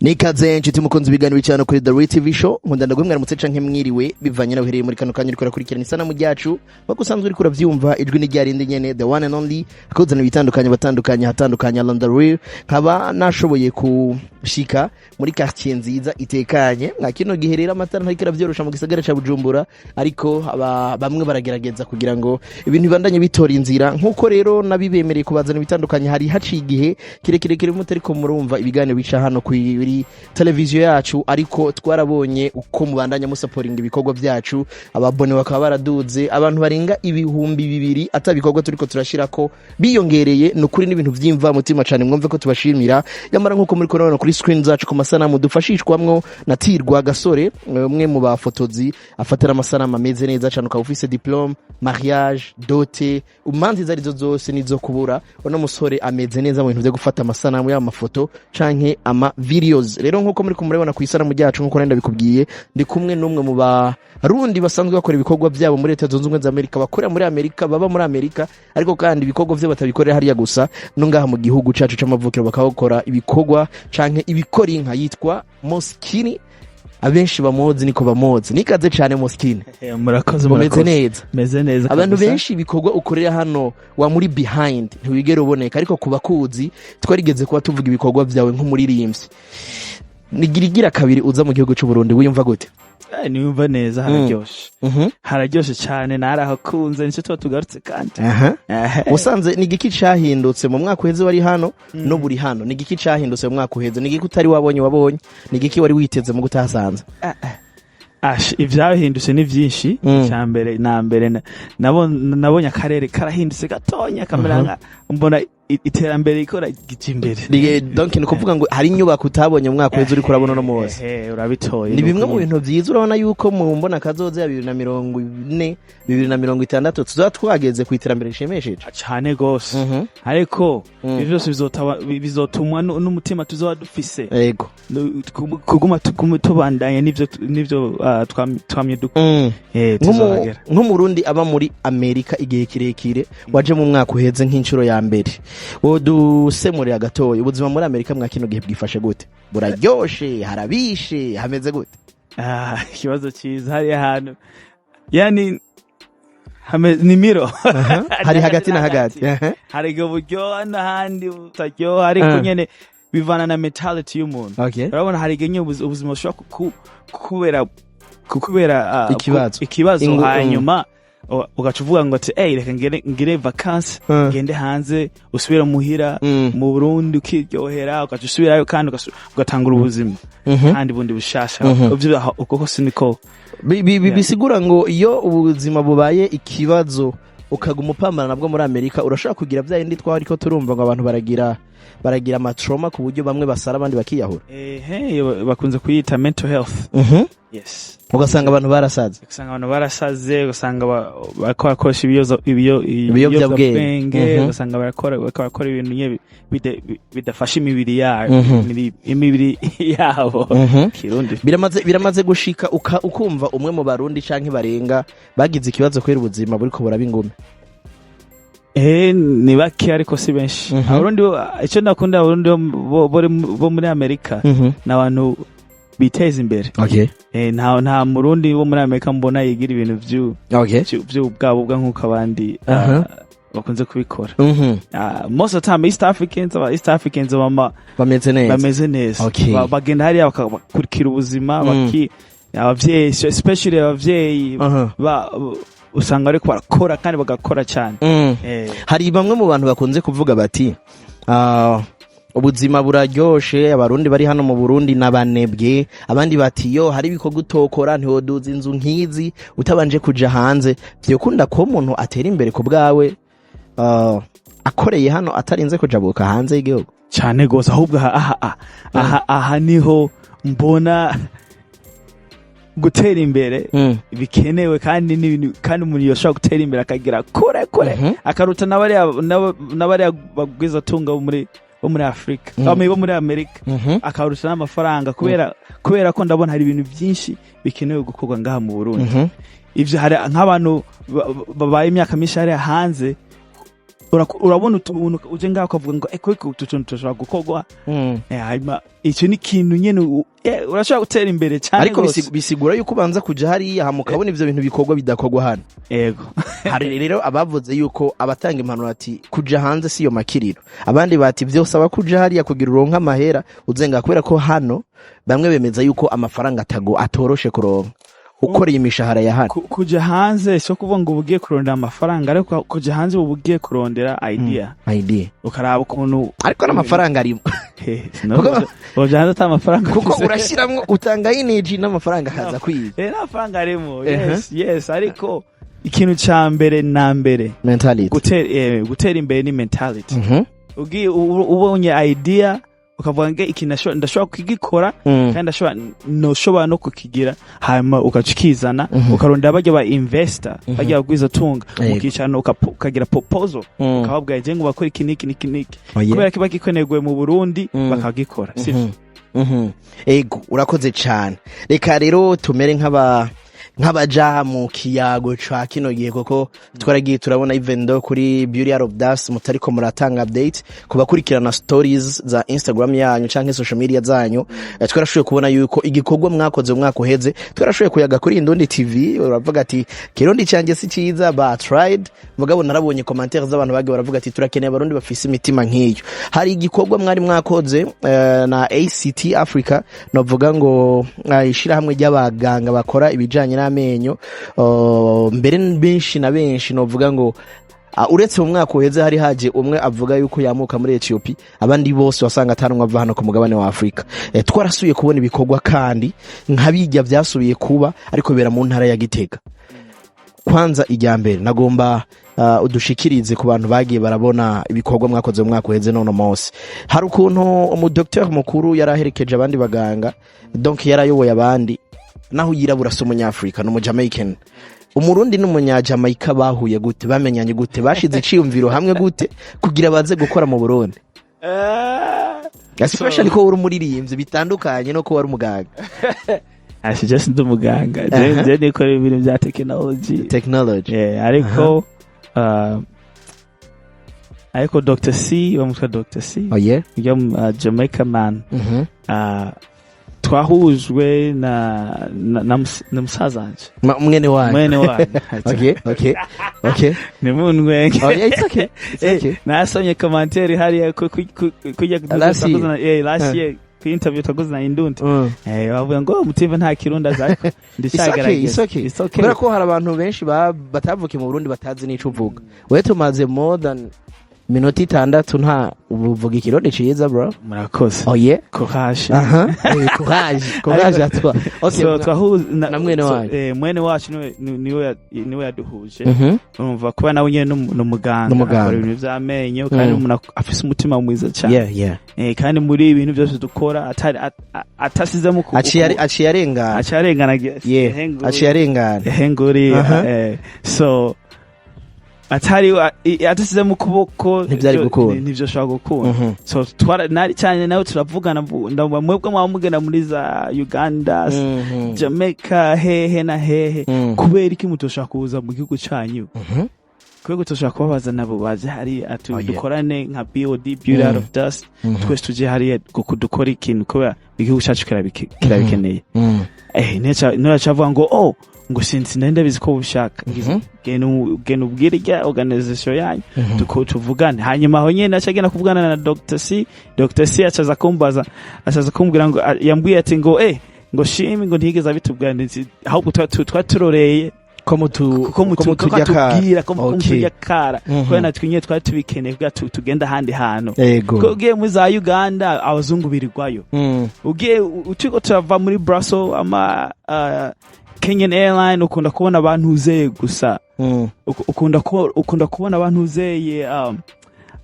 Nikaze nshuti mukunzi ibiganiro cyane kuri The Real TV Show. Nkunda ndaguhe mwaramutse canke mwiriwe, bivanye nawe uherereye muri kano kanya uriko urakurikirana isanamu ryacu. Nkuko usanzwe uriko uravyumva, ijwi ni ryarindi nyene, the one and only, akuzana ibitandukanye, batandukanye, hatandukanye, on the real. Nkaba nashoboye kushika muri quartier nziza itekanye mwa kino gihe. Rero amatara ntariko aravyorosha mu gisagara ca Bujumbura, ariko bamwe baragerageza kugira ngo ibintu bibandanye bitora inzira. Nkuko rero nabibemereye kubazana ibitandukanye, hari haciye igihe kirekire kiri mutariko murumva ibiganiro bica hano kuri televiziyo yacu, ariko twarabonye uko mubandanya musaporinga ibikorwa byacu, ababone bakaba baraduze, abantu barenga 2000 ata bikorwa turiko turashirako biyongereye. Ni ukuri n'ibintu vy'imva mutima cane, mwumve ko tubashimira. Yamara nkuko muri kubona kuri screen zacu, ku masanamu dufashishwamwo na Tirwa Gasore, umwe mu bafotozi afatira amasanamu ameze neza cane. Ukaba ufise diplôme, mariage, dot, imanza izo arizo zose nizo kubura, uno musore ameze neza mu bintu vyo gufata amasanamu, yaba amafoto canke ama videos. Rero nkuko muri kumurabona ku isanamu ryacu, nkuko nenda bikubwiye, ndi kumwe n'umwe mu Barundi basanzwe bakora ibikorwa byabo muri Leta Zunze Ubumwe za Amerika, bakorera muri Amerika, baba muri Amerika, ariko kandi ibikorwa vyo batabikorera hariya gusa, no ngaha mu gihugu cacu c'amavukiro bakabakora ibikorwa canke ibikora inka. Yitwa Moskini, abenshi bamuzi niko bamuzi. Nikaze cane, Moskini. Murakoze. Umeze Murakoze. neza? Meze neza Abantu kabisa. benshi ibikorwa ukorera hano wa muri behind ntiwigera uboneka, ariko ku bakuzi twarigeze kuba tuvuga ibikorwa byawe nk'umuririmbyi. Nigira kabiri uza mu gihugu cy'u Burundi, wiyumva gute? Niyumva neza, hararyoshe. Hararyoshe cyane, narahakunze, nicyo tuba tugarutse kandi. Usanze ni igiki cahindutse mu mwaka uheze wari hano n'ubu uri hano? Ni igiki cahindutse mu mwaka uheze? Ni igiki utari wabonye wabonye? Ni igiki wari witeze mu gutahasanze? Ash, ivyahindutse ni vyinshi. Icya mbere na mbere, nabonye akarere karahindutse gatonya, kamera nka mbona iterambere rikora gija imbere. Donc ni ukuvuga ngo hari inyubako utabonye mu mwaka uheze uriko urabona uno munsi? Urabitoye. Ni bimwe mu Nuko bintu vyiza. Urabona yuko mu mbona kazoza ya 2040, 2060 tuzaba twageze ku iterambere rishimishije? Cane gose, ariko ivyo vyose bizotumwa n'umutima tuzoba dufise. Kuguma tubandanya n'ivyo twamye dukora. Tuzohagera. Nk'Umurundi aba muri Amerika igihe kirekire, waje mu mwaka uheze nk'inshuro ya mbere, wodusemurira gatoya ubuzima muri Amerika mwa kino gihe bwifashe gute? Buraryoshe, harabishe, hameze gute? Ah, ikibazo cyiza. Hariya hantu yani ni miro. Hari hagati na hagati. Hari igihe buryoha n'ahandi butaryoha, ariko nyene bivana na mentality y'umuntu. Urabona, hari igihe nyene ubuzima bushobora kukubera Ikibazo. Ikibazo. Hanyuma ugaca uvuga ngo ati: "Hey, reka ngire vacances, ngende hanze." Usubira muhira mu Burundi ukiryohera, ugaca usubirayo kandi ugatangura ubuzima kandi bundi bushasha. Ivyo uko kose niko. Bisigura ngo iyo ubuzima bubaye ikibazo ukaguma upambana nabwo muri Amerika, urashobora kugira bya bindi twari ko turumva ngo abantu baragira ama trauma, ku buryo bamwe basara, abandi bakiyahura. Ehe, bakunze kuyita mental health. Yes. Ugasanga abantu barasaze. Ugasanga abantu barasaze, ugasanga bariko barakoresha Ibiyovyabwenge. ibiyovyabwenge. Ugasanga barakora ibintu nyene bidafasha imibiri yabo, imibiri yabo. Kirundi. Biramaze gushika ukumva umwe mu Barundi canke barenga bagize ikibazo kubera ubuzima buriko buraba ingume? Ni bake ariko si benshi. Abarundi icyo ndakunda, Abarundi bo muri Amerika ni abantu biteza imbere. Nta Murundi wo muri Amerika mbona yigira ibintu vy'ubwabo bwa nk'uko abandi bakunze kubikora. Most of the time East Africans, aba East Africans bama Bameze neza. Bameze neza. Bagenda hariya bakakurikira ubuzima, baki abavyeyi, especially abavyeyi usanga bariko barakora kandi bagakora cyane. Hari bamwe mu bantu bakunze kuvuga bati: "Ah, ubuzima buraryoshe, Abarundi bari hano mu Burundi n'abanebwe." Abandi bati: "Yo, hari ibikorwa utokora, ntiwoduza inzu nk'izi utabanje kuja hanze." Vyokunda ko umuntu atera imbere ku bwawe akoreye hano, atarinze kujabuka hanze y'igihugu? Cyane gose. Ahubwo aha niho mbona gutera imbere bikenewe, kandi n'ibintu kandi umuntu yoshobora gutera imbere akagira kure kure, akaruta n'abariya bagwizatunga bo muri Afrika, bo muri Amerika, akaruta n'amafaranga, kubera ko ndabona hari ibintu byinshi bikenewe gukorwa ngaha mu Burundi. Ivyo hari nk'abantu babaye imyaka myinshi hariya hanze. Urabona utuntu uje ngaho ukavuga ngo eko utu tuntu turashobora gukorwa. Hanyuma icyo ni ikintu nyene urashobora gutera imbere cyane Ariko rwose. Bisigura yuko ubanza kuja hariya hama ukabona ivyo bintu bikorwa bidakorwa hano. Yego. Hari rero abavuze yuko abatanga impanuro ati kuja hanze siyo makiriro, abandi bati vyosaba kuja hariya kugira uronke amahera uzenga, kubera ko hano bamwe bemeza yuko amafaranga atago atoroshe kuronka ukoreye imishahara ya hano. Kuja hanze si kuvuga ngo uba ugiye kurondera amafaranga, ariko kuja hanze uba ugiye kurondera idea, idea, ukaraba ukuntu. Ariko n'amafaranga arimo. Uja hanze ata amafaranga Kuko ufise. urashiramwo, utanga energy n'amafaranga akaza kwiga. N'amafaranga arimo. Yes, ariko ikintu ca mbere na mbere, mentality. Gutera imbere ni mentality. Ugiye ubonye idea ukavuga ngo iki ndashobora kugikora, kandi ndashobora noshobora no kukigira, hanyuma ugaca ukizana, ukarondera barya ba investor, barya bagwiza tunga, mukicarana, ukagira proposal, ukababwira je ngo bakora iki niki niki niki, kubera kiba gikenerwe mu Burundi, bakagikora, sivyo? Ego, urakoze cane. Reka rero tumere nk'abaja mu kiyago ca kino gihe, kuko twaragiye turabona even though kuri Beauty Out of Dust mutariko muratanga update ku bakurikirana stories za Instagram yanyu canke social media zanyu. Twarashoboye kubona yuko igikorwa mwakoze mu mwaka uheze, twarashoboye kuyaga kuri Indundi TV, uravuga ati kirundi cyanjye si cyiza, but tried. Mugabo narabonye commentaire z'abantu bagiye baravuga ati turakeneye abarundi bafise imitima nk'iyo. Hari igikorwa mwari mwakoze na ACT Africa, novuga ngo ishirahamwe ry'abaganga bakora ibijanye n'amenyo. Mbere benshi na benshi novuga ngo uretse mu mwaka uheze hari haje umwe avuga yuko yamuka muri Ethiopia, abandi bose wasanga atanumwe ava hano ku mugabane wa Afrika. Twarasubiye kubona ibikorwa kandi nk'abijya byasubiye kuba, ariko bibera mu ntara ya Gitega. Kwanza ijya mbere nagomba udushikirize ku bantu bagiye barabona ibikorwa mwakoze mu mwaka uheze none munsi. Hari ukuntu umudokiteri mukuru yari aherekeje abandi baganga, donc yarayoboye abandi, naho yirabura, si umunyafurika, ni umujamaican. Umurundi n'umunyajamaika bahuye gute? Bamenyanye gute? Bashize iciyumviro hamwe gute kugira baze gukora mu Burundi, especially ko uri umuririmbyi, bitandukanye no kuba wari umuganga? Ashe, just ndi umuganga. Je nikora ibintu bya technology. Technology. Yeah, ariko Dr C, bamutwa Dr C, Oh yeah. ujya Jamaica man, twahujwe na musaza wanje. Mwene wanyu? Mwene wanyu. Okay. Ni mundwenge. Oh yeah, it's okay, it's okay. Nasomye commentaire hariya kujya Last year. Last year ku interview twakoze na Indundi. Bavuga ngo mutive nta kirundi azi, ariko It's okay, ndacyagerageza. it's okay. It's okay. Kubera ko hari abantu benshi batavukiye mu Burundi batazi n'ico uvuga. Wewe tumaze more than minota 6, nta uvuga ikirundi ciza, bro. Murakoze. Oh yeah. Courage. Aha. Courage, courage à toi. Okay. So twahuze Na mwene so, wanyu. Mwene wacu niwe yaduhuje. Urumva kuba nawe nyene ni umuganga, N'umuganga. akora ibintu vy'amenyo, kandi umuntu afise umutima mwiza cyane. Kandi muri ibintu byose dukora atari atasizemo Aciye arengana. Aciye arengana. Yeah, aciye arengana. Henguri. So atari atasizemo ukuboko. Ntivyari gukunda. Ntivyo shobora gukunda. So twara nari cyane nawe turavugana, ndumva mwebwe mwaba mugenda muri za Uganda, Jamaica, hehe na hehe, kubera iki mutoshaka kuza mu gihugu cyanyu? Kubera tushaka kubabaza nabo baze hariya Oh, yeah. dukorane nka BOD, Beauty Out of Dust, twese tuje hariya dukore ikintu, kubera igihugu cyacu kirabikeneye. Niyo avuga ngo oh, ngo sinzi, nari ndabizi ko ubishaka. Genda ubwire rya organisation yanyu, tuvugane. Hanyuma aho nyene aca agenda kuvugana na Dr C. Dr C acaza kumbaza, acaza kumbwira ngo yambwiye ati ngo ngo shimi ngo ntiyigeze abitubwira, ndetse ahubwo twa turoreye ko mutu ko ko mutujya kara. mutubwira ko mutujya kara, kubera natwe nyene twari tubikeneye kugira tugende ahandi hantu. Ko ugiye muri za Uganda, abazungu birirwayo. Ugiye turiko turava muri Brussels, ama Kenyan Airline, ukunda kubona abantu uzeye gusa. Ukunda kubona abantu uzeye,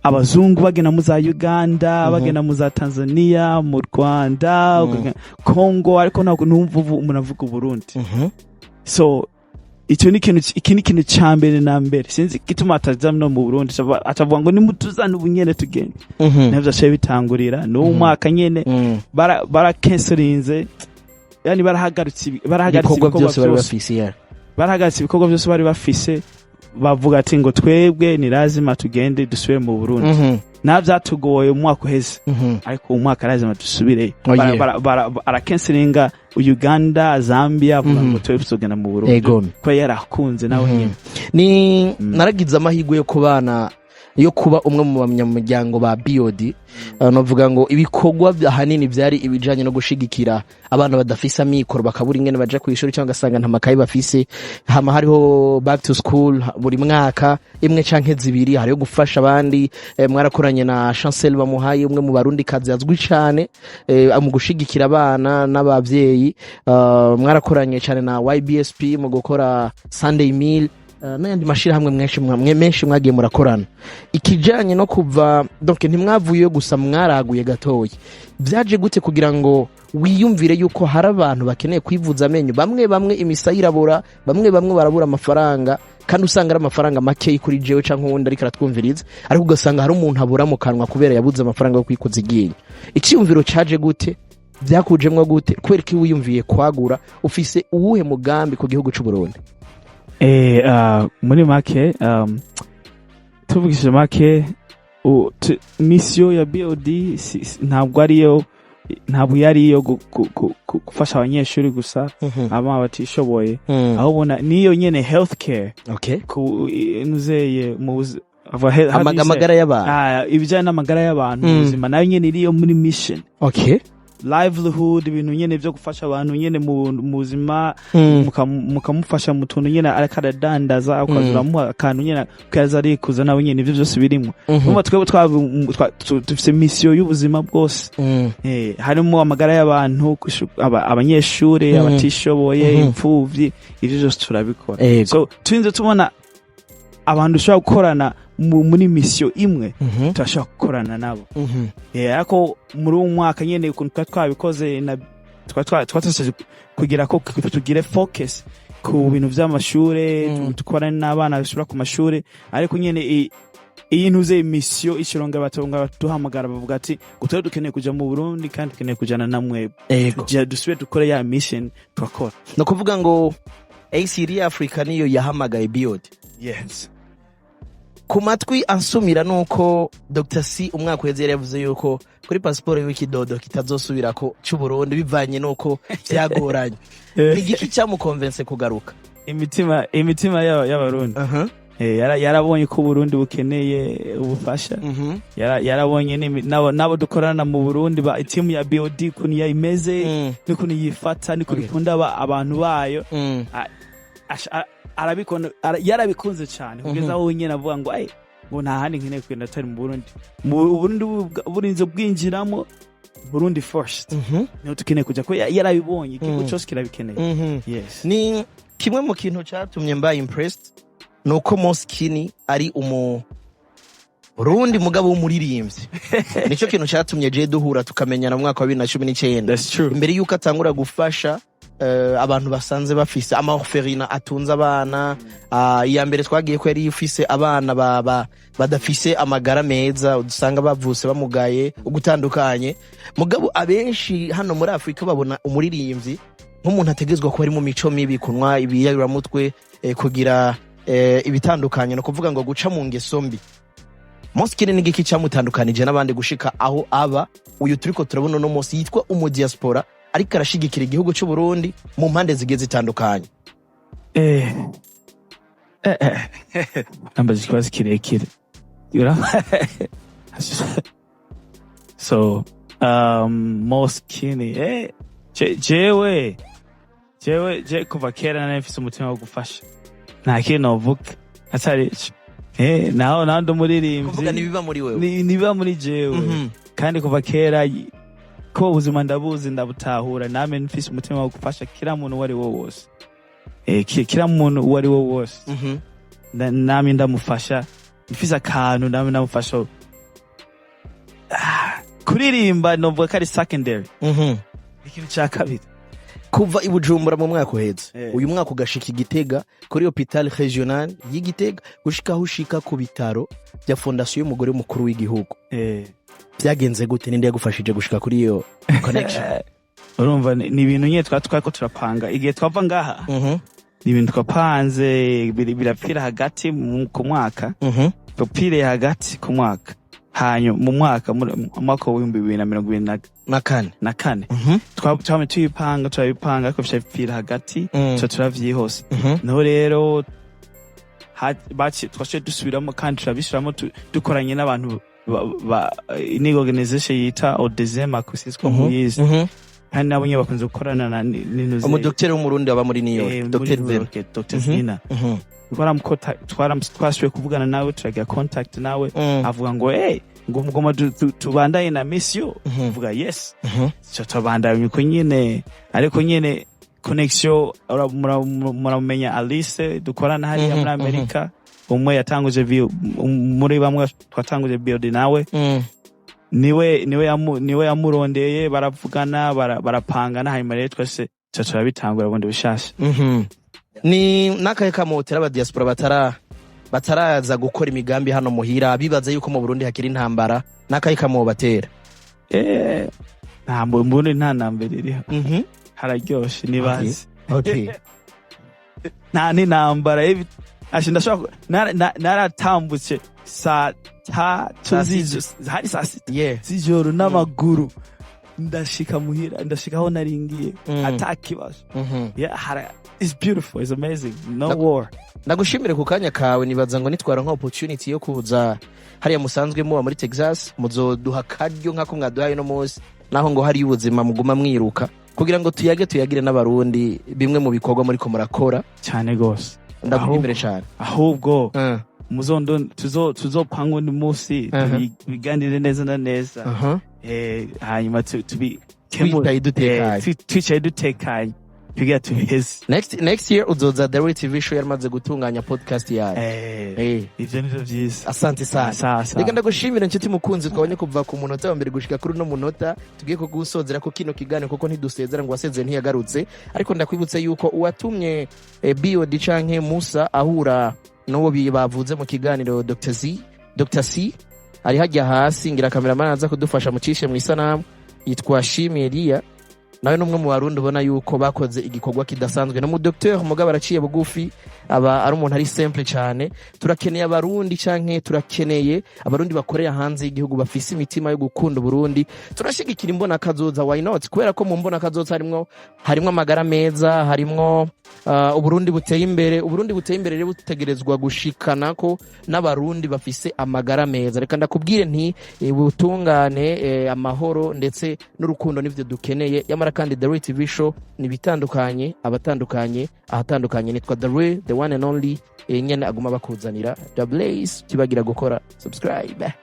abazungu bagenda mu za Uganda, bagenda mu za Tanzania, mu Rwanda, Congo, ariko ntabwo numva ubu umuntu avuga Uburundi. So icyo ni ikintu, iki ni ikintu cya mbere na mbere. Sinzi igituma ataza no mu Burundi, atavuga ngo nimutuzane ubu nyene tugende. Navyo aciye bitangurira n'uwo mwaka nyene. Barakenselinze, yani barahagaritse ibikorwa ibikorwa byose bari byose. bafise, yeah. Barahagaritse ibikorwa byose bari bafise. Bavuga ati ngo twebwe ni lazima tugende dusubire mu Burundi. Nta byatugoye mu mwaka uheze, ariko uyu mwaka lazima dusubireyo. Oh, yeah. Arakenselinga Uganda, Zambia, avuga ngo twebwe tuzogenda mu Burundi ko yarakunze nawe nyine. Ni naragize amahirwe yo kubana, yo kuba umwe mu banyamuryango ba BOD. Novuga ngo ibikorwa ahanini byari ibijanye no gushigikira abana badafise amikoro, bakabura ingene baja kw'ishuri cyangwa ugasanga nta makayi bafise. Hama hariho back to school buri mwaka imwe canke zibiri, hariho gufasha abandi. Mwarakoranye na Chancel bamuhaye, umwe mu barundi kazi azwi cane mu gushigikira abana n'abavyeyi. Mwarakoranye cane na YBSP mu gukora Sunday meal, n'ayandi mashirahamwe menshi menshi mwagiye murakorana. Ikijanye no kuva, donc ntimwavuyeyo gusa, mwaraguye gatoya. Byaje gute kugira ngo wiyumvire yuko hari abantu bakeneye kwivuza amenyo, bamwe bamwe imisaya irabura, bamwe bamwe barabura amafaranga, kandi usanga ari amafaranga makeyi kuri jewe canke uwundi ariko aratwumviriza, ariko ugasanga hari umuntu abura mu kanwa kubera yabuze amafaranga yo kwikuza iryinyo? Iciyumviro caje gute? Byakujemwo gute? Kubera ko wiyumviye kwagura, ufise uwuhe mugambi ku gihugu c'u Burundi? Muri make, tuvugishije make, mission ya BOD ntabwo ariyo, ntabwo yari iyo gufasha abanyeshuri gusa, abana batishoboye, aho ubona niyo nyene healthcare ku nuzeye mu how do you say? Amagara y'abantu. Ah, ibijyanye n'amagara y'abantu, ubuzima, nayo nyene iriyo muri mission. Livelihood, ibintu nyene byo gufasha abantu nyene mu buzima, mukamufasha mu tuntu nyene ariko aradandaza, ukaza uramuha akantu nyene kaza arikuza nawe nyene, ivyo byose birimo. Urumva twebwe dufise mission y'ubuzima bwose. Harimo amagara y'abantu, abanyeshuri, abatishoboye, imfuvyi, ivyo byose turabikora. So turinze tubona abantu dushobora gukorana muri mission imwe, turashobora gukorana nabo. Ariko muri uwo mwaka nyene ukuntu twari twabikoze na twari kugira ko tugire focus ku bintu vy'amashure, dukorane n'abana basubira ku mashure, ariko nyene iyi ntuze mission ikironga batonga batuhamagara bavuga ati ngo twari dukeneye kuja mu Burundi kandi dukeneye kujana namwe. Dusubire dukore ya mission twakora. Ni ukuvuga ngo ACD Africa niyo yahamagaye BOD? Yes. Ku matwi ansumira nuko Dr C umwaka uheze yari yavuze yuko kuri pasiporo y'ikidodo kitazosubirako c'u Burundi, bivanye nuko vyagoranye. Ni igiki cyamukonvense kugaruka? Imitima y'Abarundi. Yarabonye ko Uburundi bukeneye ubufasha. Yarabonye n'abo dukorana mu Burundi, ba timu ya BOD, ukuntu imeze, n'ukuntu yifata, n'ukuntu ikunda abantu bayo. Arabikunda, yarabikunze cyane kugeza aho nyine avuga ngo ay, ngo nta handi nkeneye kugenda atari mu Burundi. Mu Burundi burinze bwinjiramo Burundi first, niho dukeneye kuja ko yarabibonye igihugu cyose kirabikeneye. Yes. Ni kimwe mu kintu cyatumye mba impressed, ni uko Moskini ari umu Burundi mugabo w'umuririmbyi. Nicyo kintu cyatumye je duhura, tukamenyana mu mwaka wa 2019. That's true. Imbere yuko atangura gufasha abantu basanze bafise ama orphelinat, atunze abana. Iya mbere twagiye ko yari ifise abana badafise amagara meza, usanga bavutse bamugaye ugutandukanye. Mugabo abenshi hano muri Afurika babona umuririmbyi nk'umuntu ategerezwa kuba ari mu mico mibi, kunywa ibiyayuramutwe, kugira ibitandukanye, no kuvuga ngo guca mu ngeso mbi. Moskini ni igiki cyamutandukanije n'abandi gushika aho aba uyu turiko turabona uno munsi, yitwa umudiaspora ariko arashigikira igihugu cy'u Burundi mu mpande zigiye zitandukanye? Nambaje ikibazo kirekire. So Moskini, jewe je kuva kera nari mfise umutima wo gufasha, nta kintu novuga atari ico. Naho ndi Kuvuga umuririmbyi. Nibiba muri wewe. Nibiba muri jewe. Kandi kuva kera ko ubuzima ndabuzi, ndabutahura, name mfise umutima wo gufasha kila muntu uwo ari wo wose, kila muntu uwo ari wo wose. Namye ndamufasha, mfise akantu namye ndamufasha. Kuririmba novuga ko ari secondary, ikintu ca kabiri. Kuva i Bujumbura mu mwaka uheze, uyu mwaka ugashika i Gitega kuri hôpital régional y'Igitega, gushika aho ushika ku bitaro bya fondation y'umugore w'umukuru w'igihugu, byagenze gute? Ninde yagufashije gushika kuri iyo connection? Urumva ni ibintu nyine twa twariko turapanga igihe twava ngaha. Ni ibintu twapanze, birapfira hagati ku mwaka. Tupfiriye hagati ku mwaka, hanyuma mu mwaka, mu mwaka w'2024 Na kane. Na kane. Twamye tuyipanga, turabipanga, ariko bipfira hagati. Tuca turavyihose. Niho rero twaciye dusubiramo kandi turabisubiramo, dukoranye n'abantu ni organisation yita Odezema, sinzi ko muyizi. Kandi nabo nyene bakunze gukorana na n'intuze. Umudokiteri w'Umurundi aba muri New York. Muri Dr. New Zena. York, Dr. Zina. Twasubiye kuvugana nawe, turagira contact nawe. Avuga ngo hey, ngo mugoma tubandanye na mission. Avuga yes. So tubandanye uko nyene, ariko nyene connection muramenya Alice dukorana hariya muri Amerika, umwe yatanguje muri bamwe twatanguje BOD nawe. Niwe yamurondeye, baravugana, barapangana, hanyuma rero twese tuca turabitangura bundi bushasha. Ni n'akahe kamotera aba diaspora bataraza gukora imigambi hano muhira, bibaza yuko mu Burundi hakiri intambara? N'akahe kamo batera? Nta mbundi, nta ntambara iriho. Hararyoshe, nibaze. Nta n'intambara ashe ndashobora naratambutse saa 3 Saa z'ijoro, hari saa 6 z'ijoro n'amaguru, ndashika muhira, ndashika aho naringiye ata kibazo. Yeah, it's beautiful, it's amazing, no war. Ndagushimire ku kanya kawe. Nibaza ngo nitwara nka opportunity yo kuza hariya musanzwe muba muri Texas, muzoduha akaryo nk'ako mwaduhaye uno munsi, naho ngo hariyo ubuzima muguma mwiruka, kugira ngo tuyage, tuyagire n'Abarundi bimwe mu bikorwa muriko murakora. Cyane gose. Ndagushimire cyane. Ahubwo muzondo tuzopanga undi munsi, tubiganire neza na neza. Hanyuma tubikemure. Twicaye dutekanye. Twicaye dutekanye tugira tubiheze. Next year uzoza The Real TV Show yaramaze gutunganya podcast yayo. Ivyo nivyo vyiza. Asante sana. Sawa sawa. Reka ndagushimira, inshuti mukunzi twabonye kuva ku munota wa mbere gushika kuri uno munota tugiye kugusozera ko kino kiganiro, kuko ntidusezera ngo wasezeye ntiyagarutse. Ariko ndakwibutse yuko uwatumye BOD canke Musa ahura n'uwo bavuze mu kiganiro, Dr. Z, Dr. C, ari hajya hasi, ngira cameraman aza kudufasha mucishe mu isanamu, yitwa Shimi Elia. Nawe n'umwe mu Barundi ubona yuko bakoze igikorwa kidasanzwe, no mu docteur mugabo araciye bugufi, aba ari umuntu ari simple cyane. Turakeneye Abarundi canke turakeneye Abarundi bakorera hanze y'igihugu bafise imitima yo gukunda Uburundi. Turashigikira imbona kazoza, why not? Kubera ko mu mbona kazoza harimwo amagara meza, harimwo Uburundi buteye imbere. Uburundi buteye imbere rero butegerezwa gushikana ko n'Abarundi bafise amagara meza. Reka ndakubwire nti ubutungane, amahoro ndetse n'urukundo nivyo dukeneye. Yamara kandi The Real TV Show ni ibitandukanye, abatandukanye ahatandukanye. Nitwa The Real, the one and only, nyene aguma bakuzanira The Blaze. Kibagira gukora subscribe.